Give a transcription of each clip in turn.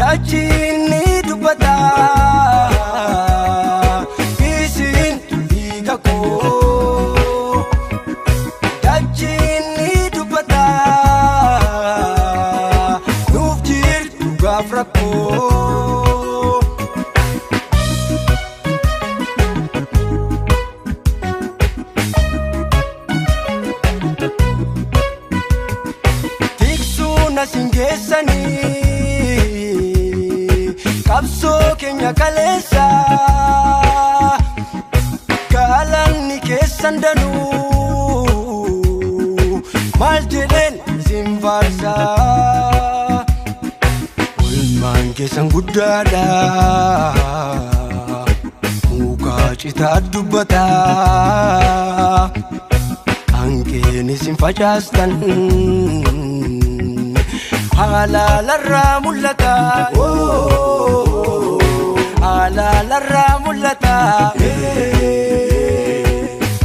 Dachiin ni dubbata, isin dhiiga koo. Dachiin ni dubbata, nuuf jirtu gaaf rakkoo. Tiksuun asin geessanii qabsoo keenya kaleessa, galanni keessan danuu maal jedheen isin faarsa. Olmaan keessan guddaadha, muka citaa dubbata, hanqeen isin facaastan halaalarraa mul'ata. Halaalarraa mul'ata.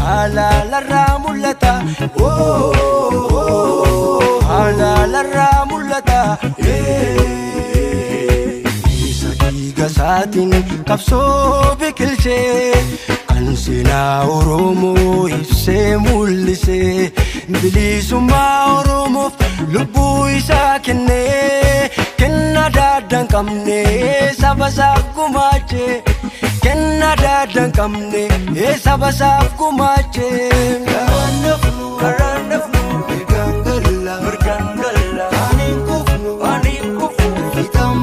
Halaalarraa mul'ata. Halaalarraa mul'ata. Isa dhiiga isaatiin qabsoo biqilchee, kan seenaa Oromoo ibsee mul'isee, bilisummaa Oromoof lubbuu isaa kennee, kenna daadda hin qabne saba isaaf gumaachee, kenna daadda hin qabne saba isaaf gumaachee. Karaan nafnu, karaan nafnu, mirgaan galla, mirgaan galla, ani hin kufnu, ani hin kufnu, fiixaan